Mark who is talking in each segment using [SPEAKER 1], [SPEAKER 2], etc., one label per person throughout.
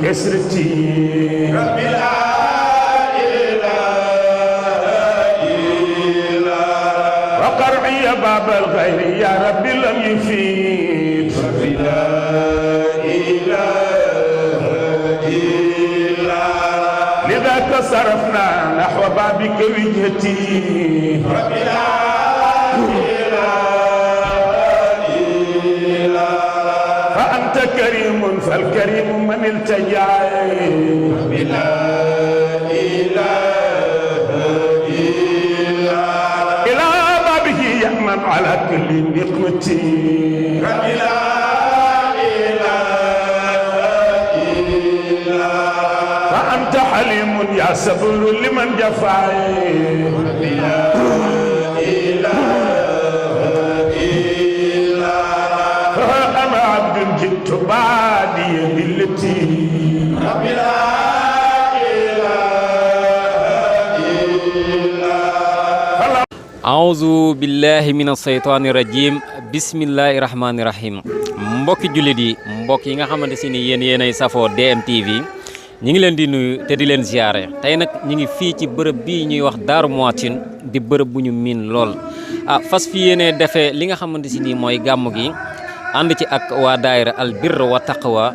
[SPEAKER 1] كسرتي رب لا إله إلا وقرعي باب الغير يا رب لم يفيد رب لا إله إلا لذاك صرفنا نحو بابك وجهتي رب لا فأنت كريم فالكريم من التجا لا إله إلا إلى بابه يأمن على كل نقمتي لا إله إلا فأنت حليم يا صبور لمن جفاي لا إله جئت بعدي بالتي رب لا إله إلا
[SPEAKER 2] أعوذ بالله من الشيطان الرجيم بسم الله الرحمن الرحيم mbokki jullit yi mbokk yi nga xamante si ni yéenay safoo DMTV ñi ngi leen di nuyu te di leen ziaré tey nag ñi ngi fii ci bërëb bii ñuy wax Darou Mouhty di bërëb bu ñu miin lool fas fi yéene defee li nga xamante si ni mooy gàmmu gi ànd ci ak waa daayira al birr wa taqwa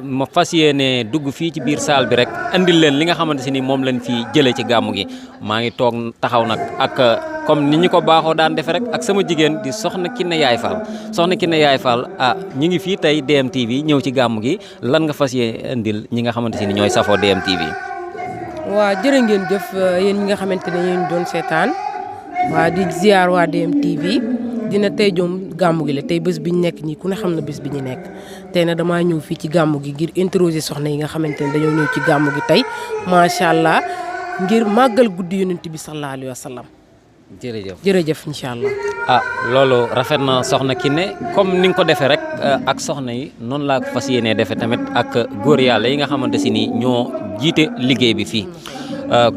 [SPEAKER 2] ma fas yéene dugg fii ci biir saal bi rek andil leen li nga xamante si ni moom lañ fi jëlee ci gàmmu gi maa ngi toog taxaw nag ak comme ni ñu ko baaxoo daan defe rek ak sama jigéen di soxna Kiné Yaay Fall soxna Kiné Yaay Fall ñi ngi fii tey DMTV ñëw ci gàmmu gi lan nga fas yéene andil ñi nga xamante si ni ñooy safoo DMTV.
[SPEAKER 3] waa jërë ngeen jëf yéen ñi nga xamante ne yéen doon seetaan waa di ziar waa DMTV dina tey jom gàmmu gi la tey bés bi ñu nekk nii ku ne xam na bés bi ñu nekk tey na damaa ñëw fii ci gàmmu gi ngir interroger soxna yi nga xamante ne dañoo ñëw ci gàmmu gi tey macha allah ngir màggal guddi yonent bi sallallahu alayhi wa sallam. jërëjëf incha allah.
[SPEAKER 2] loolu rafet na soxna Kiné comme ni nga ko defee rek ak soxna yi noonu laa ko fas yéenee defee tamit ak góor yàlla yi nga xamante si ni ñoo jiite liggéey bi fii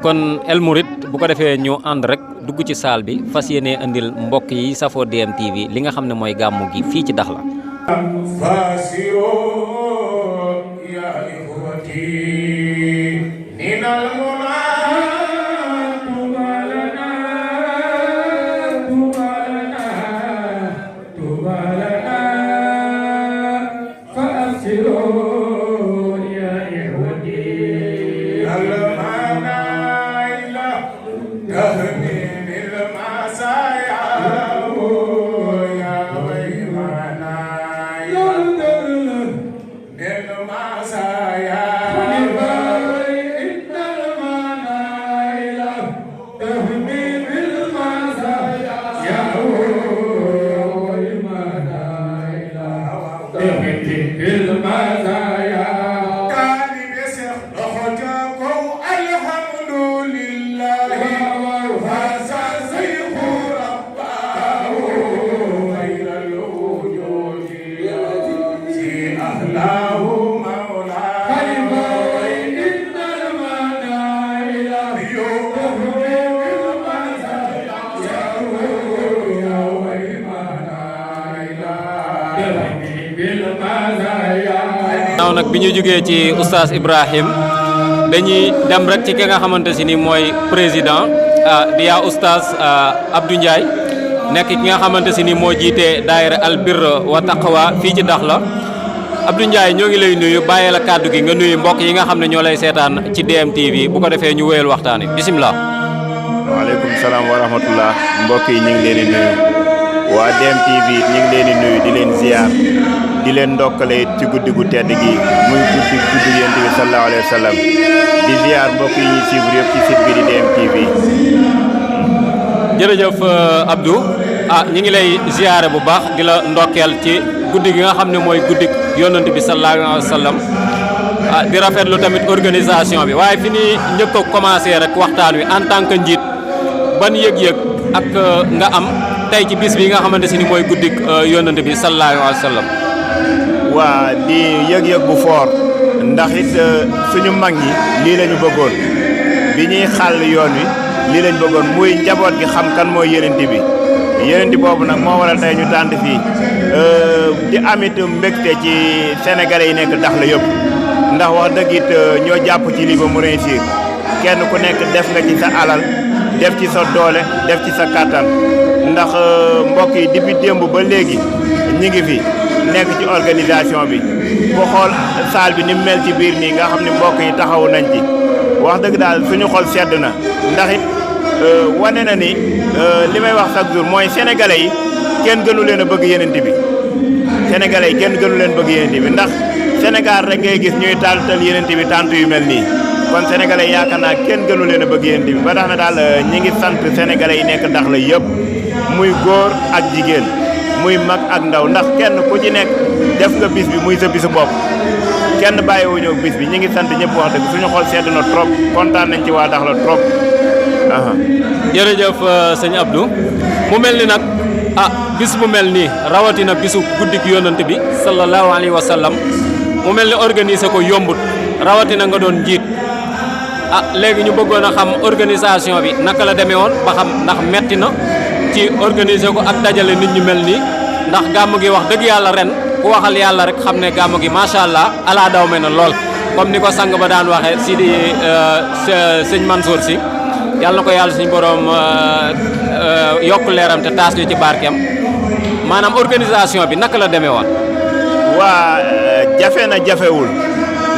[SPEAKER 2] kon El Mouride bu ko defee ñu ànd rek dugg ci saal bi fas yéenee andil mbokk yi safoo DMTV li nga xam ne mooy gàmmu gi fii ci Dakhla. naaw nag bi ñu jógee ci oustaz Ibrahim dañuy dem rek ci ki nga xamante si ni mooy président di yaa oustaz Abdou Ndiaye nekk ki nga xamante si ni moo jiite daayira al birr wa taqwa fii ci Dakhla Abdou Ndiaye ñoo ngi lay nuyu bàyyee la kàddu gi nga nuyu mbokk yi nga xam ne ñoo lay seetaan ci DMTV bu ko defee ñu wéyal waxtaan wi bisimilah.
[SPEAKER 4] waaleykum salaam wa rahmatullah mbokk yi ñu ngi leen di nuyu waa DMTV ñu ngi leen di nuyu di leen ziar di leen ndokkale ci guddi gu tedd gi muy guddi Yonent bi sallallahu alayhi wa sallam di ziar mbokk yi ñuy suivre yëpp ci site bi di DMTV.
[SPEAKER 2] jërëjëf Abdou ñu ngi lay ziare bu baax di la ndokkeel ci guddi gi nga xam ne mooy guddi Yonent bi sallallahu alayhi wa sallam di rafetlu tamit organisation bi waaye fi ni njëkk a commencé rek waxtaan wi en tant que njiit ban yëg-yëg ak nga am tey ci bis bi nga xamante si ni mooy guddi Yonent bi sallallahu alayhi wa sallam.
[SPEAKER 4] waa di yëg-yëg bu fort ndax it suñu mag ñi lii la ñu bëggoon bi ñuy xàll yoon wi lii lañ bëggoon muy njaboot gi xam kan mooy Yonent bi Yonent boobu nag moo waral tey ñu tànn fii di amit mbégte ci sénégalais yi nekk Dakhla yëpp ndax wax dëgg it ñoo jàpp ci lii ba mu réussir kenn ku nekk def nga ci sa alal def ci sa doole def ci sa kàttan ndax mbokk yi depuis démb ba léegi ñi ngi fi nekk ci organisation bi ku xool salle bi ni mu mel ci biir nii nga xam ne mbokk yi taxawu nañ ci wax dëgg daal suñu xol sedd na ndax it wane na ni li may wax chaque jour mooy sénégalais yi kenn gënu leen a bëgg yeneen bi sénégalais yi kenn gënu leen bëgg yeneen bi ndax Sénégal rek ngay gis ñuy tàntal yeneen bi tànt yu mel nii kon sénégalais yi yaakaar naa kenn gënu leen a bëgg yeneen bi ba tax na daal ñi ngi sant sénégalais yi nekk ndax la yëpp muy góor ak jigéen muy mag ak ndaw ndax kenn ku ci nekk def nga bis bi muy sa bisu bopp kenn bàyyiwuñu bis bi ñi ngi sant ñëpp wax dëgg suñu xol sedd na trop kontaan nañ ci waa ndax la trop.
[SPEAKER 2] jërëjëf sëñ Abdou mu mel ni nag bis bu mel nii rawatina bisu guddik yonent bi sallallahu alayhi wa sallam mu mel ni organiser ko yombut rawatina nga doon njiit léegi ñu bëggoon a xam organisation bi naka la demee woon ba xam ndax metti na ci organiser ko ak dajale nit ñu mel nii ndax gàmm gi wax dëgg yàlla ren ku waxal yàlla rek xam ne gàmm gi macha allah ala daw me na lool comme ni ko sang ba daan waxee si di sëñ Mansour si yàlla na ko yàlla suñu borom yokk leeram te taas ñu ci barkeem maanaam organisation bi naka la demee woon.
[SPEAKER 4] waa jafe na jafewul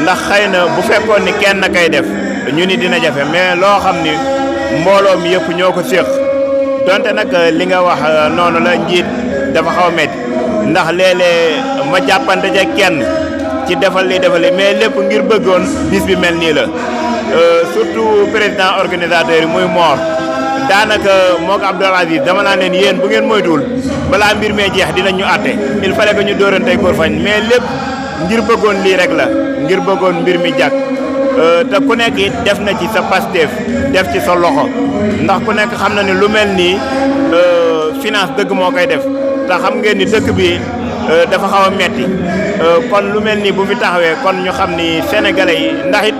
[SPEAKER 4] ndax xëy na bu fekkoon ni kenn kay def ñu ni dina jafe mais loo xam ni mbooloo mi yëpp ñoo ko séq donte nag li nga wax noonu la njiit dafa xaw a métti ndax léeg-léeg ma jàppante ca kenn ci defal li mais lépp ngir bëggoon bis bi mel nii la surtout président organisateur yi muy Mor daanaka moo ko Abdoul Aziz dama naa leen yéen bu ngeen moytuwul balaa mbir mee jeex dinañ ñu àtte il fallait que ñu dóorantey koor fañ mais lépp ngir bëggoon lii rek la ngir bëggoon mbir mi jàkk te ku nekk it def na ci sa Pastef def ci sa loxo ndax ku nekk xam na ne lu mel nii finance dëgg moo koy def te xam ngeen ni dëkk bi dafa xaw a metti kon lu mel nii bu fi taxawee kon ñu xam ni sénégalais yi ndax it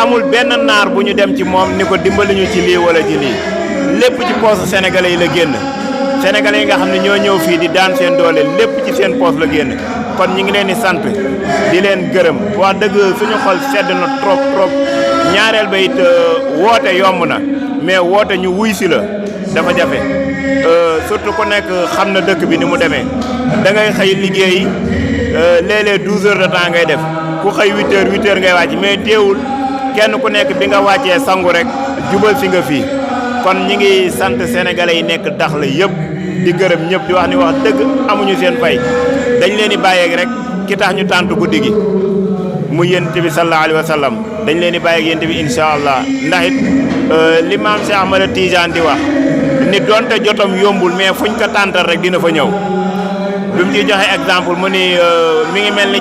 [SPEAKER 4] amul benn naar bu ñu dem ci moom ni ko dimbali ñu ci lii wala ci lii lépp ci poosu sénégalais yi la génn sénégalais yi nga xam ne ñoo ñëw fii di daan seen doole lépp ci seen poos la génn kon ñi ngi leen di sant di leen gërëm wax dëgg suñu xol sedd na trop trop ñaareel ba it woote yomb na mais woote ñu wuy si la dafa jafe surtout ku nekk xam na dëkk bi ni mu demee da ngay xëy liggéey léeg-léeg 12 heures de temps ngay def ku xëy 8 heures ngay wàcc mais teewul kenn ku nekk bi nga wàccee sangu rek jubal si nga fii kon ñi ngi sant sénégalais yi nekk dax la yëpp di gërëm ñëpp di wax ni wax dëgg amuñu seen fay dañ leen di bàyyeeg rek ki tax ñu tàntu guddi gi mu yonent bi sallallahu alayhi wa sallam dañ leen di bàyyeeg yonent bi incha allah ndax it li maam Cheikh Ahmada Tidiane di wax ni donte jotom yombul mais fuñ ko tàntal rek dina fa ñëw bi mu ciy joxe exemple mu ni mi ngi mel ni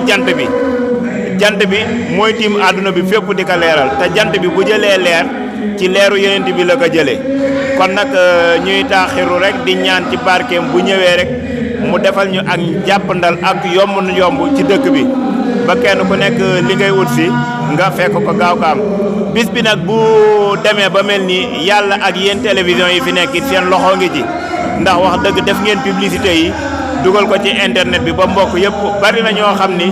[SPEAKER 4] jant bi mooy tiim àdduna bi fépp di ko leeral te jant bi bu jëlee leer ci leeru yonent bi la ko jëlee kon nag ñuy taaxiru rek di ñaan ci barkeem bu ñëwee rek mu defal ñu ak jàppandal ak yomb ci dëkk bi ba kenn ku nekk li ngay wut si nga fekk ko gaaw kaam bis bi nag bu demee ba mel ni yàlla ak yéen télévision yi fi nekk seen loxo ngi ci ndax wax dëgg def ngeen publicité yi dugal ko ci internet bi ba mbokk yëpp bari na ñoo xam ni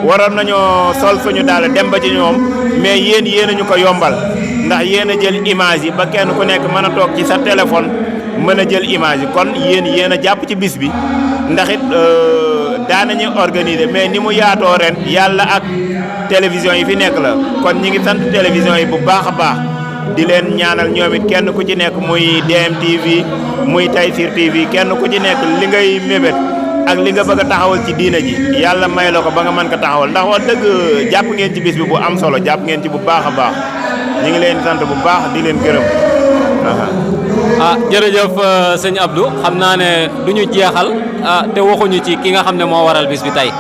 [SPEAKER 4] waroon nañoo sol suñu daal dem ba ci ñoom mais yéen a ñu ko yombal ndax yéen a jël image yi ba kenn ku nekk mën a toog ci sa téléphone mën a jël image yi kon yéen a jàpp ci bis bi ndax it daanañu organiser mais ni mu yaatoo ren yàlla ak télévision yi fi nekk la kon ñi ngi sant télévision yi bu baax a baax di leen ñaanal ñoom it kenn ku ci nekk muy DMTV muy Tayssir TV kenn ku ci nekk li ngay mébét ak li nga bëgg a taxawal ci diina ji yàlla may la ko ba nga mën ko taxawal ndax wax dëgg jàpp ngeen ci bis bi bu am solo jàpp ngeen ci bu baax a baax ñu ngi leen sant bu baax di leen gërëm.
[SPEAKER 2] jërëjëf sëñ Abdou xam naa ne du ñu jeexal te waxuñu ci ki nga xam ne moo waral bis bi tey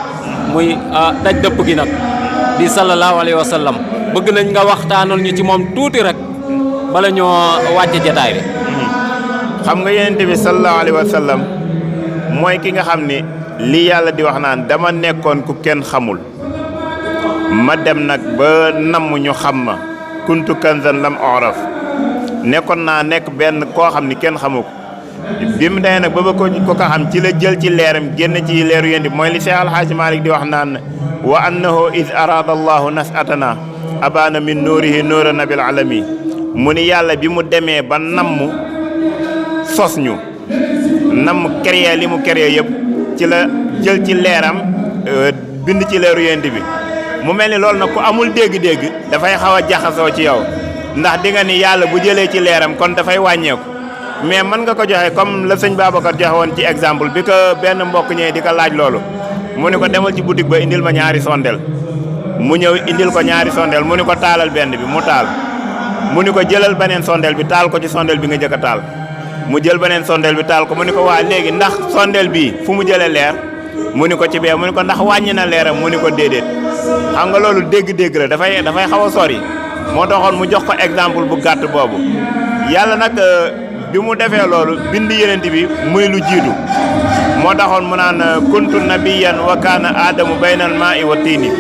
[SPEAKER 2] muy daj dëpp gi nag di sallallahu alayhi wa sallam bëgg nañ nga waxtaanal ñu ci moom tuuti rek bala ñoo wàcce jataay bi.
[SPEAKER 4] xam nga yonent bi sallallahu alayhi wa sallam mooy ki nga xam ni li yàlla di wax naan dama nekkoon ku kenn xamul ma dem nag ba namm ñu xam ma kuntu kanzan lam oraf nekkoon naa nekk benn koo xam ni kenn xamu ko bi mu demee nag ba ko xam ci la jël ci leeram génn ci leeru yonent bi mooy li Cheikh Al Hadj Malick di wax naan wa annahu id arada allahu nas'atana abana min nuurihi nuura nabil alami mu ni yàlla bi mu demee ba namm sos ñu namm créé li mu créé yëpp ci la jël ci leeram bind ci leeru yent bi mu mel ni loolu nag ku amul dégg-dégg dafay xaw a jaxasoo ci yow ndax di nga ni yàlla bu jëlee ci leeram kon dafay wàññeeku mais mën nga ko joxe comme la sëñ Babacar joxe woon ci exemple bi ko benn mbokk ñëwee di ko laaj loolu mu ni ko demal ci boutique ba indil ma ñaari sondel mu ñëw indil ko ñaari sondel mu ni ko taalal benn bi mu taal mu ni ko jëlal beneen sondel bi taal ko ci sondel bi nga jëkk a taal mu jël beneen sondel bi taal ko mu ni ko waa léegi ndax sondel bii fu mu jëlee leer mu ni ko ci bee mu ni ko ndax wàññi na leeram mu ni ko déedéet xam nga loolu dégg-dégg la dafay xaw a sori moo taxoon mu jox ko exemple bu gàtt boobu yàlla nag bi mu defee loolu bind yenent bi muy lu jiitu moo taxoon mu naan kuntu nabiyan wa kaana aadamu baynal maa'i wa tiini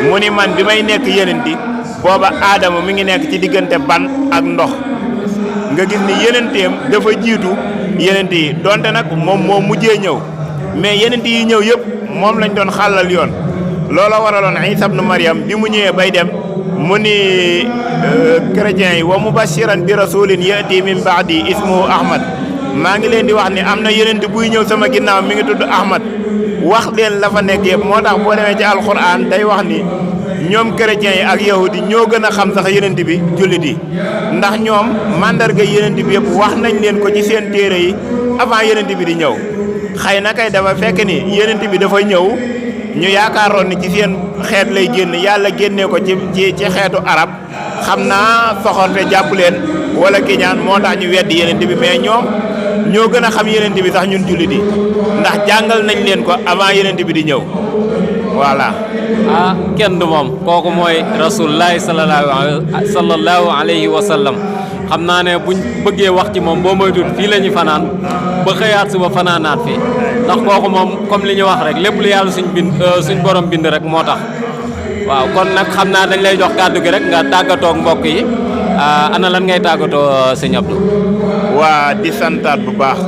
[SPEAKER 4] mu ni man bi may nekk yenenti booba aadama mi ngi nekk ci diggante ban ak ndox nga gis ni yenenteem dafa jiitu yenent yi donte nag moom moo mujjee ñëw mais yenent yi ñëw yëpp moom lañ doon xàllal yoon loola waraloon Isa ibnu Maryam bi mu ñëwee bay dem mu ni chrétiens yi wa mubashiran bi rasulin yati min ba'di ismuhu Ahmad maa ngi leen di wax ni am na yenent buy ñëw sama ginnaaw mi ngi tudd Ahmad wax leen la fa nekk yëpp moo tax boo demee ci alquran day wax ni ñoom chrétiens yi ak yahudi ñoo gën a xam sax yenent bi jullit yi ndax ñoom mandarga yenent bi yëpp wax nañ leen ko ci seen téere yi avant yenent bi di ñëw xëy na kay dafa fekk ni yenent bi dafa ñëw ñu yaakaaroon ni ci seen xeet lay génn yàlla génnee ko ci xeetu arab xam naa soxorte jàpp leen wala kiñaan moo tax ñu weddi yenent bi mais ñoom ñoo gën a xam yenent bi sax ñun jullit yi ndax jàngal nañ leen ko avant yenent bi di ñëw voilà.
[SPEAKER 2] ah kenn du moom kooku mooy rasulullahi sallallahu alayhi wa sallam xam naa ne buñ bëggee wax ci moom boo moytuwul fii la ñu fanaan ba xëyaat suba fanaanaat fii ndax kooku moom comme li ñu wax rek lépp lu yàlla suñ borom bind rek moo tax waaw kon nag xam naa dañ lay jox kàddu gi rek nga tàggatoo ak mbokk yi ana lan ngay tàggatoo sëñ Abdou.
[SPEAKER 4] waa di santaat bu baax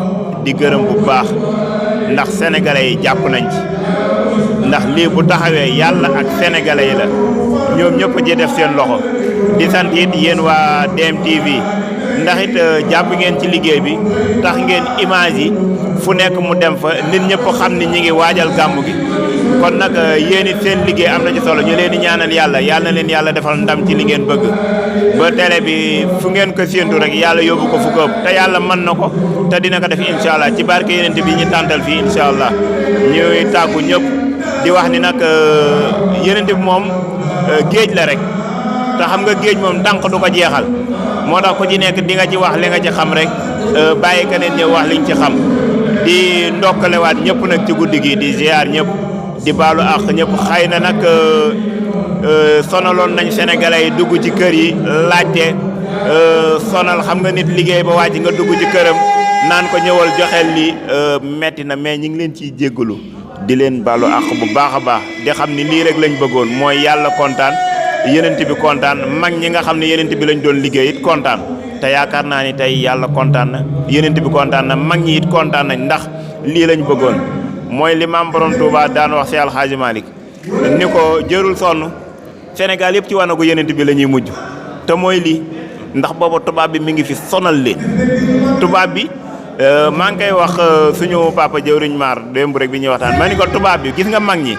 [SPEAKER 4] di gërëm bu baax ndax sénégalais yi jàpp nañ ci ndax lii bu taxawee yàlla ak sénégalais yi la ñoom ñëpp ci def seen loxo di sant it yéen waa DMTV ndax it jàpp ngeen ci liggéey bi tax ngeen image yi fu nekk mu dem fa nit ñëpp xam ni ñi ngi waajal gàmmu gi kon nag yéen it seen liggéey am na ci solo ñu leen di ñaanal yàlla na leen yàlla defal ndam ci li ngeen bëgg ba télé bi fu ngeen ko séentu rek yàlla yóbbu ko fu ko ëpp te yàlla mën na ko te dina ko def incha allah ci barke yeneen bi ñu tàntal fii incha allah ñuy tàggu ñëpp di wax ni nag yeneen bi moom géej la rek te xam nga géej moom tànk du ko jeexal moo tax ku ci nekk di nga ci wax li nga ci xam rek bàyyi keneen ñëw wax liñ ci xam di ndokkalewaat ñëpp nag ci guddi gi di ziar ñëpp di baalu àq ñëpp xëy na nag sonaloon nañ sénégalais yi dugg ci kër yi laajte sonal xam nga nit liggéey ba wàcc nga dugg ci këram naan ko ñëwal joxeel li metti na mais ñi ngi leen ciy jéggalu di leen baalu àq bu baax a baax di xam ni lii rek lañ bëggoon mooy yàlla kontaan yenent bi kontaan mag ñi nga xam ne yenent bi lañ doon liggéey it kontaan te yaakaar naa ni tey yàlla kontaan na yenent bi kontaan na mag ñi it kontaan nañ ndax lii lañ bëggoon mooy li maam borom Touba daan wax si Alxaaji Malick ni ko jërul sonn Sénégal yëpp ci wanagu yenent bi la ñuy mujj te mooy lii ndax booba tubaab bi mi ngi fi sonal leen tubaab bi maa ngi koy wax suñu papa jëwriñ maar démb rek bi ñuy waxtaan ma ni ko tubaab bi gis nga mag ñi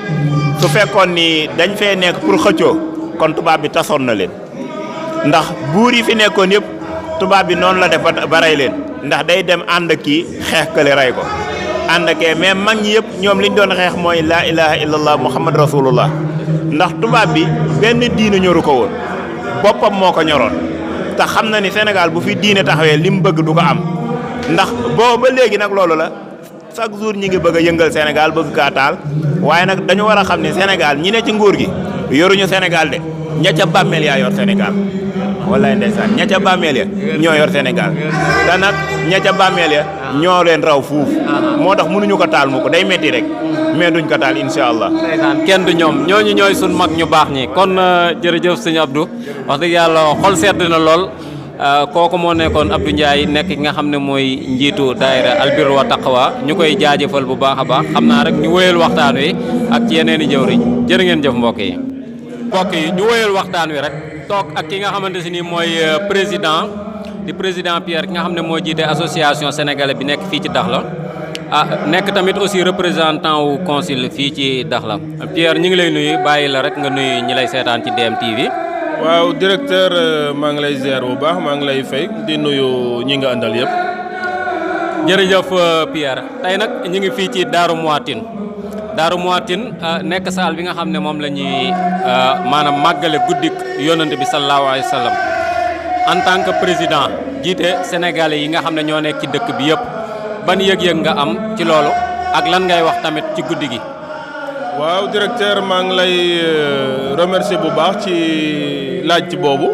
[SPEAKER 4] su fekkoon ni dañ fee nekk pour xëccoo kon tubaab bi tasoon na leen ndax buur yi fi nekkoon yëpp tubaab bi noonu la def ba rey leen ndax day dem ànd kii xeex kële rey ko ànd kee mais mag ñi yëpp ñoom liñ doon xeex mooy laa ilaha illallah muhammad rasulullah ndax tubaab bi benn diine ñoru ko woon boppam moo ko ñoroon te xam na ni Sénégal bu fi diine taxawee li mu bëgg du ko am ndax boo ba léegi nag loolu la chaque jour ñi ngi bëgg a yëngal Sénégal bëgg kaa taal waaye nag dañu war a xam ne Sénégal ñi ne ci nguur gi yoruñu Sénégal de ña ca bàmmeel yaa yor Sénégal wallaay ndeysaan ña ca bàmmeel ya ñoo yor Sénégal te nag ña ca bàmmeel ya ñoo leen raw fuuf moo tax mënuñu ko taal mu ko day metti rek mais duñ ko taal incha allah.
[SPEAKER 2] ndeysaan kenn du ñoom ñooñu ñooy sun mag ñu baax ñi kon jërëjëf sëñ Abdou wax dëgg yàlla xol sedd na lool kooku moo nekkoon Abdou Ndiaye nekk ki nga xam ne mooy njiitu daayira Albirru wa Taqwa ñu koy jaajëfal bu baax a baax xam naa rek ñu wéyal waxtaan wi ak ci yeneen i jëwriñ jërë ngeen jëf mbokk yi. mbokk yi ñu wéyal waxtaan wi rek toog ak ki nga xamante si ni mooy président di président Pierre ki nga xam ne moo jiite association sénégalais bi nekk fii ci Dakhla nekk tamit aussi représentant wu consul fii ci Dakhla Pierre ñu ngi lay nuyu bàyyi la rek nga nuyu ñi lay seetaan ci DMTV.
[SPEAKER 5] waaw directeur maa ngi lay ziar bu baax maa ngi lay fay di nuyu ñi nga àndal yëpp.
[SPEAKER 2] jërëjëf Pierre tey nag ñu ngi fii ci Darou Mouhty nekk saal bi nga xam ne moom la ñuy maanaam màggale guddik yonent bi sallallahu alayhi wa sallam en tant que président jiite sénégalais yi nga xam ne ñoo nekk ci dëkk bi yëpp ban yëg-yëg nga am ci loolu ak lan ngay wax tamit ci guddi gi.
[SPEAKER 5] waaw directeur maa ngi lay remercier bu baax ci laaj boobu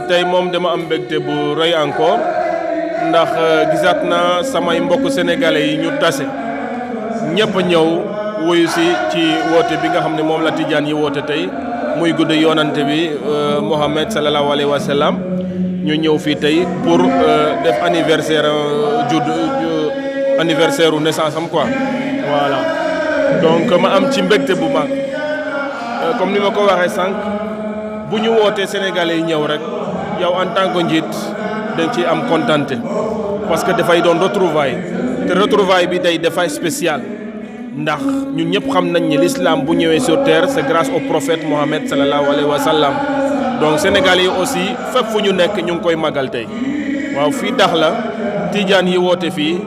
[SPEAKER 5] tey moom dama am mbégte bu rëy encore ndax gisaat naa samay mbokk sénégalais yi ñu tase ñëpp ñëw wuyu si ci woote bi nga xam ne moom la tijaan yi woote tey muy guddi yoonante bi Mohamed sallallahu alayhi wa sallam ñu ñëw fii tey pour def anniversaire anniversaire u naissance am quoi voilà. donc ma am ci mbégte bu mag comme ni ma ko waxee sànq bu ñu wootee sénégalais yi ñëw rek yow en tant que njiit dañ ciy am kontante parce que dafay doon retrouvaille te retrouvaille bi day dafay spécial ndax ñun ñëpp xam nañ ni l'islam bu ñëwee sur terre c'est grâce au prophète Mohammed sallallahu alayhi wa sallam donc sénégalais yi aussi fépp fu ñu nekk ñu ngi koy magal tey waaw fii Dakhla tijaan yi woote fii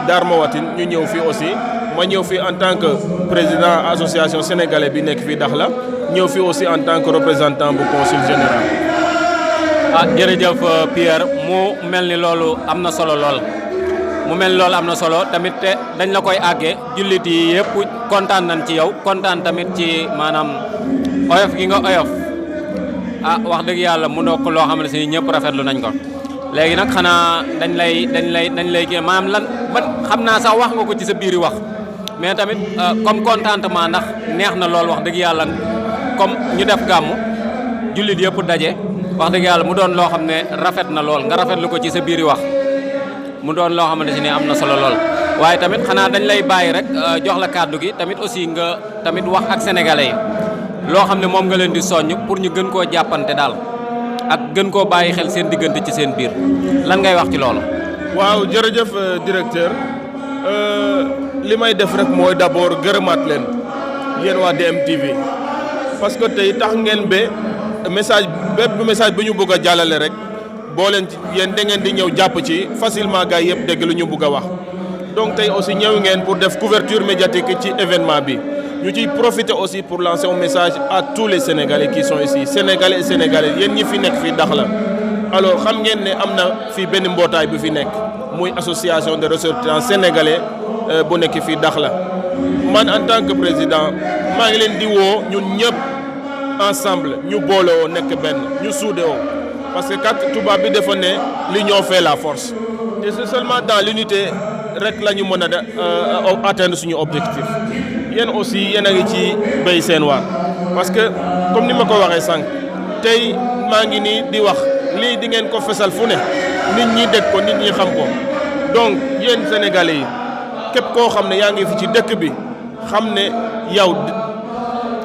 [SPEAKER 5] Darou Mouhty ñu ñëw fii aussi. ma ñëw fi en tant que président association sénégalais bi nekk fii Dakhla ñëw fi aussi en tant que représentant bu consul général.
[SPEAKER 2] jërëjëf Pierre mu mel ni loolu am na solo lool tamit te dañ la koy àggee jullit yi yëpp kontaan nañ ci yow kontaan tamit ci maanaam oyof gi nga oyof wax dëgg yàlla mu nekk loo xam ne si ñëpp rafetlu nañ ko. léegi nag xanaa dañ lay kii maanaam lan ban xam naa sax wax nga ko ci sa biiri wax mais tamit comme contentement ndax neex na lool wax dëgg yàlla comme ñu def gàmmu jullit yëpp daje wax dëgg yàlla mu doon loo xam ne rafet na lool nga rafetlu ko ci sa biiri wax mu doon loo xamante si ne am na solo lool. waaye tamit xanaa dañ lay bàyyi rek jox la kàddu gi tamit aussi nga tamit wax ak sénégalais yi loo xam ne moom nga leen di soññ pour ñu gën koo jàppante daal. ak gën koo bàyyi xel seen diggante ci seen biir lan ngay wax ci loolu.
[SPEAKER 5] waaw jërëjëf directeur li may def rek mooy d'abord gërëmaat leen yéen waa DMTV parce que tey tax ngeen bépp message bu ñu bëgg a jàllale rek boo leen ci yéen da ngeen di ñëw jàpp ci facilement gars yëpp dégg lu ñu bëgg a wax donc tey aussi ñëw ngeen pour def couverture médiatique ci événement bi. ñu ciy profiter aussi pour lancer un message à tous les Sénégalais qui sont ici Sénégalais et Sénégalaises yéen ñi fi nekk fii Dakhla alors xam ngeen ne am na fii benn mbootaay bu fi nekk muy association de ressortissants sénégalais bu nekk fii Dakhla man en tant que président maa ngi leen di woo ñun ñëpp ensemble ñu boolewoo nekk benn ñu suudewoo parce que kat tubaab bi dafa ne l'union fait la force et c'est seulement dans l'unité rek la ñu mën a atteindre suñu objectif. yéen aussi yéen a ngi ci béy seen waar parce que comme ni ma ko waxee sànq tey maa ngi nii di wax lii di ngeen ko fesal fu ne nit ñi dégg ko nit ñi xam ko donc yéen sénégalais yi képp koo xam ne yaa ngi fi ci dëkk bi xam ne yow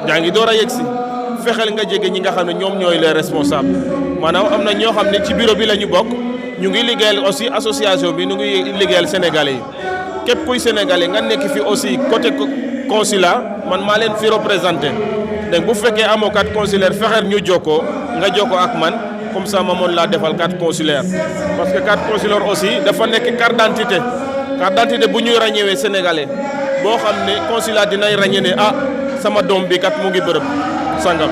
[SPEAKER 5] yaa ngi door a yegg si fexeel nga jege ñi nga xam ne ñoom ñooy les responsables maanaam am na ñoo xam ne ci bureau bi la ñu bokk ñu ngi liggéeyal aussi association bi ñu ngi liggéeyal sénégalais yi képp kuy sénégalais nga nekk fi aussi côté consulat man maa leen fi représenté donc bu fekkee amoo carte consulaire fexeer ñu jokkoo nga jokkoo ak man comme ça ma mën laa defal carte consulaire parce que carte consulaire aussi dafa nekk carte d'identité bu ñuy ràññewee sénégalais boo xam ne consulat dinay ràññee ne sama doom bi kat mu ngi bërëb sangam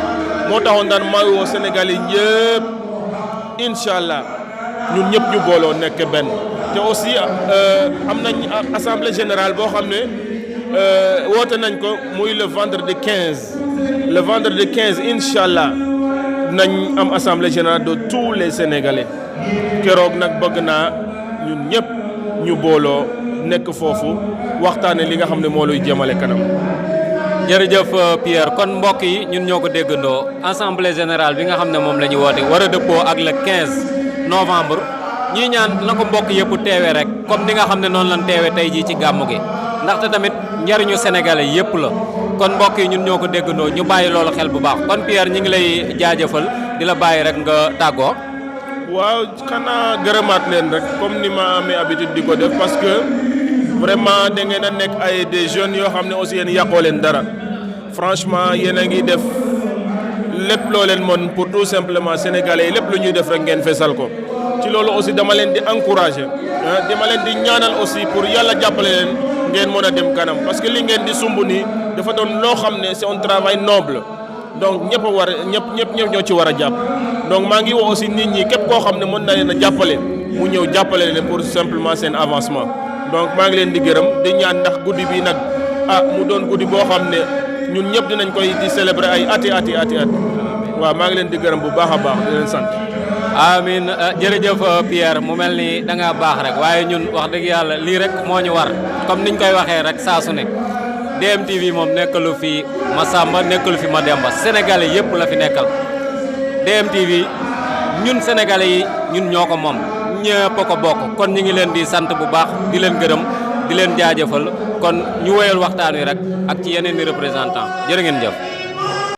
[SPEAKER 5] moo taxoon daan maa woo sénégalais ñëpp incha allah ñun ñëpp ñu booloo nekk benn te aussi am nañ assemblée générale boo xam ne woote nañ ko muy le vendredi 15 incha allah nañ am assemblée générale de tous les sénégalais keroog nag bëgg naa ñun ñëpp ñu booloo nekk foofu waxtaane li nga xam ne moo luy jëmale kanam.
[SPEAKER 2] jërëjëf Pierre kon mbokk yi ñun ñoo ko déggandoo assemblée générale bi nga xam ne moom la ñu woote war a dëppoo ak le 15 novembre ñuy ñaan na ko mbokk yëpp teewee rek comme ni nga xam ne noonu lañ teewee tey jii ci gàmmu gi ndaxte tamit njariñu sénégalais yëpp la kon mbokk yi ñun ñoo ko déggandoo ñu bàyyi loolu xel bu baax kon Pierre ñu ngi lay jaajëfal di la bàyyi rek nga tàggoo.
[SPEAKER 5] waaw xanaa gërëmaat leen rek comme ni ma amee habitude di ko def parce que vraiment da ngeen a nekk ay des jeunes yoo xam ne aussi yéen yàqoo leen dara franchement yéen a ngi def lépp loo leen mën pour tout simplement sénégalais yi lépp lu ñuy def rek ngeen fesal ko ci loolu aussi dama leen di encourager dama leen di ñaanal aussi pour yàlla jàppale leen ngeen mën a dem kanam parce que li ngeen di sumb nii dafa doon loo xam ne c'est un travail noble donc ñëpp a war a ñëpp ñoo ci war a jàpp donc maa ngi woo aussi nit ñi képp koo xam ne mën na leen a jàppale mu ñëw jàppale leen pour simplement seen avancement donc maa ngi leen di gërëm di ñaan ndax guddi bi nag mu doon guddi boo xam ne ñun ñëpp dinañ koy di célébrer ay ati waaw maa ngi leen di gërëm bu baax a baax di leen sant.
[SPEAKER 2] amin jërëjëf Pierre mu mel ni da ngaa baax rek waaye ñun wax dëgg yàlla lii rek moo ñu war comme niñ koy waxee rek saa su ne DMTV moom nekkalu fi Massamba nekkalu fi Mademba sénégalais yëpp la fi nekkal DMTV ñun sénégalais yi ñun ñoo ko moom ñëpp a ko bokk kon ñu ngi leen di sant bu baax di leen gërëm di leen jaajëfal kon ñu woyal waxtaan wi rek ak ci yeneen i représentant jërë ngeen jëf.